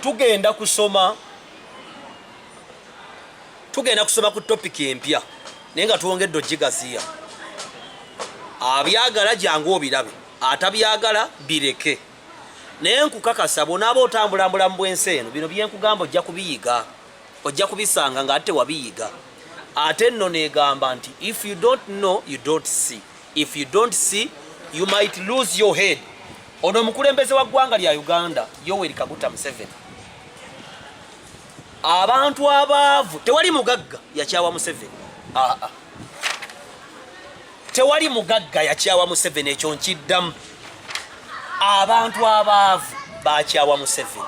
Tugenda kusoma, tugenda kusoma ku topic empya, naye nga twongedde ogigaziya. Abyagala jangu obirabe, atabyagala bireke. Naye nkukakasa, bw'onaaba otambula bulamu bw'ensi eno, bino byenkugamba ojja kubiyiga, ojja kubisanga nga ate wabiyiga. Ate nno negamba nti if you don't know, you don't see. If you don't see, you might lose your head. Ono omukulembeze wa ggwanga lya Uganda, Yoweri Kaguta Museveni. Abantu abaavu, tewali mugagga yakyawa Museveni. Aa, tewali mugagga yakyawa Museveni, ekyo nkiddamu. Abantu abaavu bakyawa Museveni,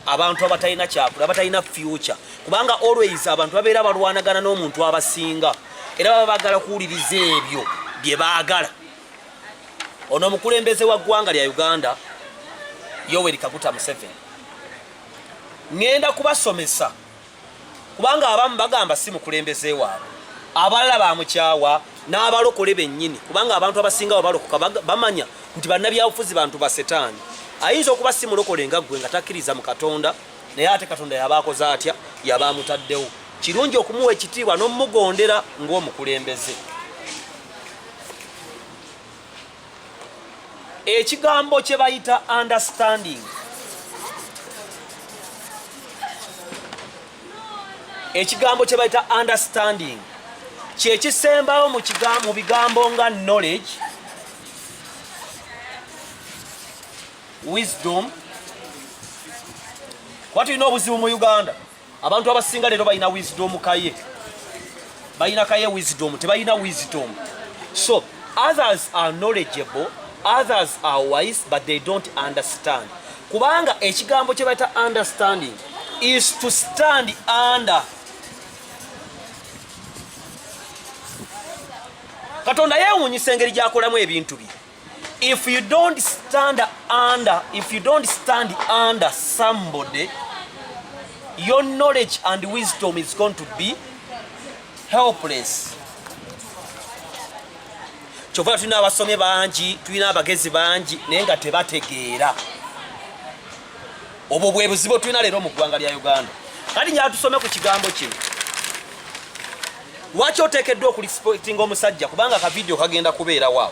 abantu abatalina kyakula, abatalina future, kubanga always abantu babeera balwanagana n'omuntu abasinga, era baba baagala kuwuliriza ebyo bye baagala. Ono omukulembeze wa ggwanga lya Uganda, Yoweri Kaguta Museveni, ŋŋenda kubasomesa, kubanga abamu bagamba si mukulembeze waabwe, abalala bamukyawa, n'abalokole bennyini, kubanga abantu abasinga bwe balokoka bamanya nti bannabyabufuzi bantu ba setaani. Ayinza okuba si mulokole nga ggwe, nga takkiriza mu Katonda, naye ate Katonda yaba akoze atya? Yaba amutaddewo. Kirungi okumuwa ekitiibwa n'omugondera ng'omukulembeze. Ekigambo kye bayita understanding, ekigambo kye bayita understanding kyekisembayo mu bigambo nga knowledge, wisdom, kuba tulina obuzibu mu Uganda. Abantu abasinga leero balina wisdom kaye, balina kaye wisdom, tebalina wisdom. So others are knowledgeable, others are wise, but they don't understand, kubanga ekigambo kye bayita understanding is to stand under. Katonda yeewuunyisa engeri gy'akolamu ebintu bye. If you don't stand under, if you don't stand under somebody, your knowledge and wisdom is going to be helpless. Kyova tulina abasomye bangi, tulina abagezi bangi, naye nga tebategeera. Obwo bwe buzibu tulina leero mu ggwanga lya Uganda. Kati njala tusome ku kigambo kino, lwaki oteekeddwa okurespectinga omusajja, kubanga akavidiyo kagenda kubeerawo.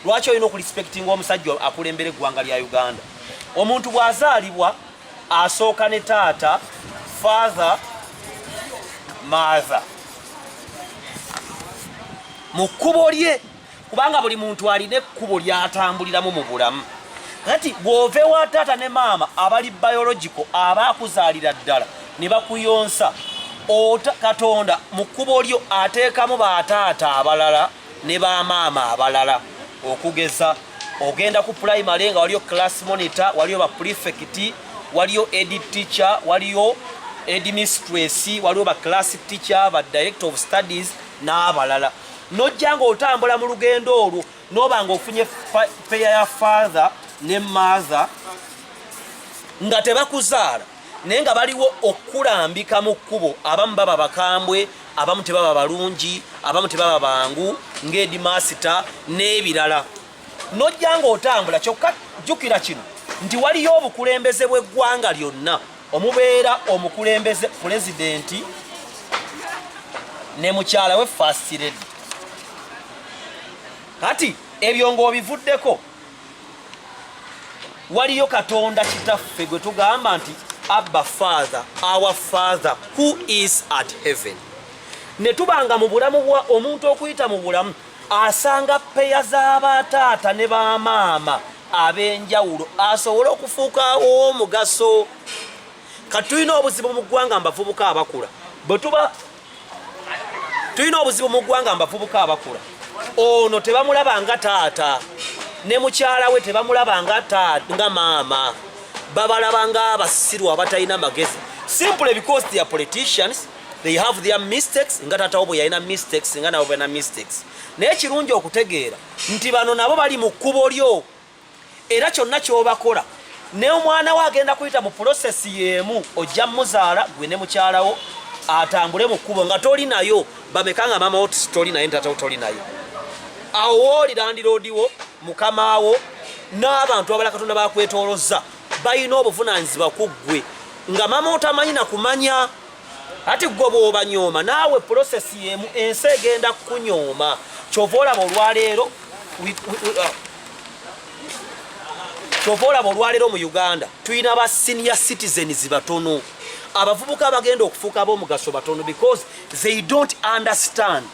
Lwaki olina okurespectinga omusajja akulembera eggwanga lya Uganda? Omuntu bw'azaalibwa asooka ne taata, father, mother mu kkubo lye, kubanga buli muntu alina ekkubo ly'atambuliramu mu bulamu. Kati bw'ova ewa taata ne maama abali biological, aba akuzaalira ddala ne bakuyonsa, Katonda mu kkubo lyo ateekamu bataata abalala ne bamaama abalala. Okugeza, ogenda ku primary nga waliyo class monitor, waliyo ba prefect, waliyo head teacher, waliyo headmistress, waliyo ba class teacher, ba director of studies n'abalala. Nojja ng'otambula mu lugendo olwo, noba ng'ofunye pair ya father ne mother nga tebakuzaala, naye nga baliwo okulambika mu kkubo. Abamu baba bakambwe, abamu tebaba balungi, abamu tebaba bangu ng'headmaster n'ebirala. Nojja ng'otambula, kyokka jjukira kino nti waliyo obukulembeze bw'eggwanga lyonna, omubeera omukulembeze pulezidenti ne mukyala we First Lady. Kati ebyo ng'obivuddeko, waliyo Katonda Kitaffe gwe tugamba nti Abba Father, our Father who is at heaven. Ne tubanga mu bulamu bwa omuntu, okuyita mu bulamu asanga pair z'abataata ne bamaama ab'enjawulo asobole okufuuka ow'omugaso. Kati tulina obuzibu mu ggwanga mbavubuka abakula, bwe tuba tulina obuzibu mu ggwanga mbavubuka abakula, ono tebamulaba nga taata, ne mukyala we tebamulaba nga nga maama, babalaba ng'abasiru abatalina magezi, simply because they are politicians. They have their mistakes, nga taatawo bwe yalina mistakes, nga nabo balina mistakes. Naye kirungi okutegeera nti bano nabo bali mu kkubo lyo, era kyonna kyobakola ne omwana we agenda kuyita mu process y'emu. Ojja muzaala gwe ne mukyalawo, atambule mu kkubo nga toli nayo. Bameka nga maama wo toli naye, tata toli naye, awo wooli landlord wo, mukamaawo n'abantu abala Katonda bakwetoolozza. Balina obuvunaanyizibwa ku ggwe nga mama otamanyi na kumanya. Ati ggwe bw'obanyooma naawe process y'emu, ensi egenda kukunyooma. Kyova olaba olwaleero kyova olaba olwaleero mu Uganda tulina ba senior citizens batono, abavubuka abagenda okufuuka ab'omugaso batono, because they don't understand.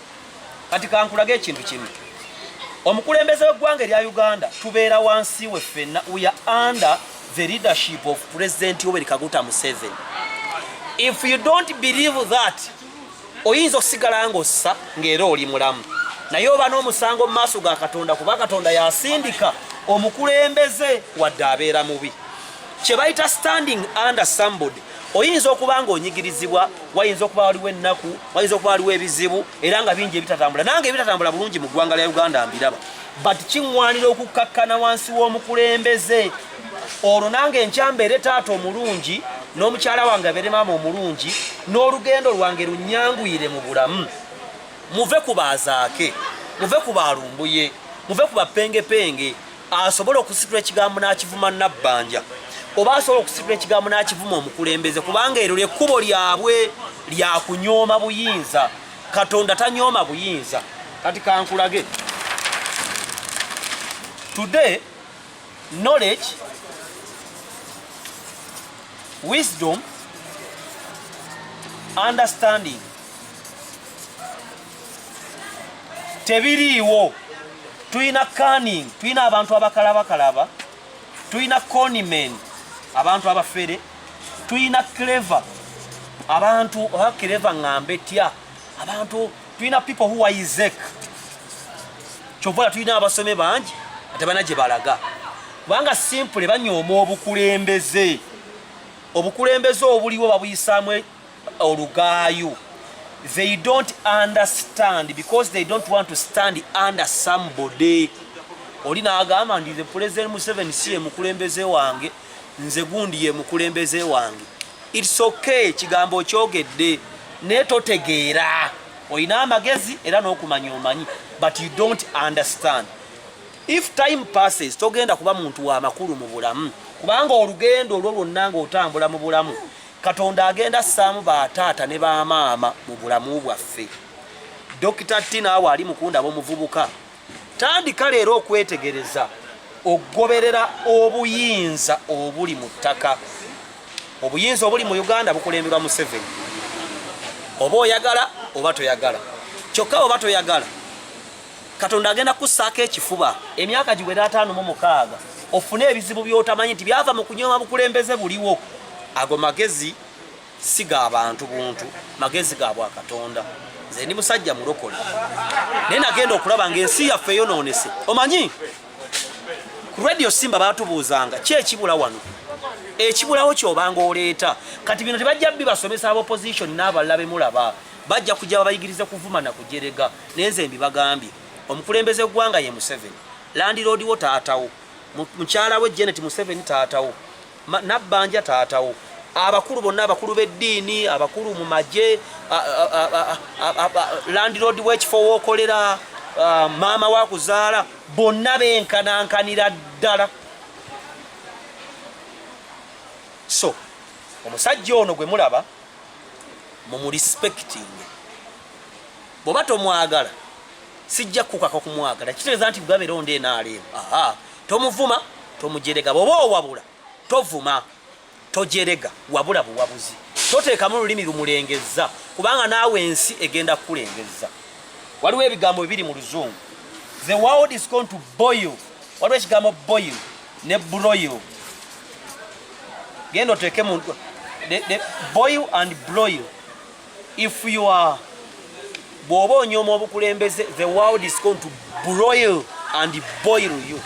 Kati kankulaga ekintu kimu. Omukulembeze w'eggwanga erya Uganda tubeera wansi we ffenna. We are under the leadership of President Yoweri Kaguta Museveni. If you don't believe that, oyinza okusigala ng'ossa ng'era oli mulamu, naye oba n'omusango mu maaso ga Katonda, kuba Katonda yasindika omukulembeze wadde abeera mubi. Kye bayita standing under somebody, oyinza okuba ng'onyigirizibwa, wayinza okuba waliwo ennaku, wayinza okuba waliwo ebizibu era nga bingi ebitatambula, nange ebitatambula bulungi mu ggwanga lya Uganda mbiraba, but kiŋŋwanira okukkakkana wansi w'omukulembeze olwo nange enkyambeere taata omulungi n'omukyala wange abeere maama omulungi, n'olugendo lwange lunyanguyire mu bulamu. Muve ku bazaake, muve ku balumbuye, muve ku bapengepenge. Asobola okusitula ekigambo n'akivuma Nabbanja, oba asobola okusitula ekigambo n'akivuma omukulembeze, kubanga eryo lyekkubo lyabwe lyakunyooma buyinza. Katonda tanyooma buyinza. Kati kankulage, today knowledge, wisdom, understanding tebiriiwo. Tulina cunning, tulina abantu abakalabakalaba, tulina conmen, abantu abafere, tulina clever abantu, oba clever ŋŋambe tya abantu, tulina people who are isaac. Kyova tulina abasome bangi ate bana gye balaga, kubanga simple banyooma obukulembeze. Obukulembeze obuliwo babuyisaamu olugaayu. They don't understand because they don't want to stand under somebody. Oli n'agamba nti the President Museveni si ye mukulembeze wange, nze gundi ye mukulembeze wange. It's okay, kigambo okyogedde, naye totegeera. Olina amagezi era n'okumanya omanyi, but you don't understand. If time passes, togenda kuba muntu wa makulu mu bulamu, kubanga olugendo olwo lwonna ng'otambula mu bulamu, Katonda agenda assaamu bataata ne bamaama mu bulamu bwaffe. Dokita T, naawe ali mukundaba omuvubuka, tandika leero okwetegereza okugoberera obuyinza obuli mu ttaka. Obuyinza obuli mu Uganda bukulemberwa Museveni, oba oyagala oba toyagala. Kyokka oba toyagala, Katonda agenda kussaako ekifuba emyaka giwera 56, ofune ebizibu by'otamanyi nti byava mu kunyooma bukulembeze buliwo. Ago magezi si ga bantu buntu, magezi ga bwakatonda. Nze ndi musajja mulokole, naye nagenda okulaba ng'ensi yaffe eyonoonese. Omanyi ku Radio Simba baatubuuzanga ki ekibula wano? Ekibulawo kyobanga oleeta. Kati bino tebajja bibasomesa aba opposition n'abalala bemulaba, bajja kujja babayigirize kuvuma na kujerega, naye nze mbibagambye. Omukulembeze eggwanga ye Museveni. Landlord wo taatawo, mukyala we Janet Museveni taatawo, Nabbanja taatawo, abakulu bonna, abakulu b'eddiini, abakulu mu magye, landlord w'ekifo w'okolera, maama wa kuzaala, bonna benkanankanira ddala. So omusajja ono gwe mulaba, mumurespecting. Bw'oba tomwagala, sijja kukaka kumwagala. Kitegeeza nti bwabeera onda enaaleemu, aha, tomuvuma, tomujerega. Bw'oba owabula, tovuma, tojerega, wabula buwabuzi. Toteekamu lulimi lumulengezza, kubanga naawe ensi egenda kukulengezza. Waliwo ebigambo bibiri mu Luzungu: the world is going to boil. Waliwo ekigambo boil ne broil. Genda oteeke mu boil and broil. If you are, bw'oba onyooma obukulembeze, the world is going to broil and boil you.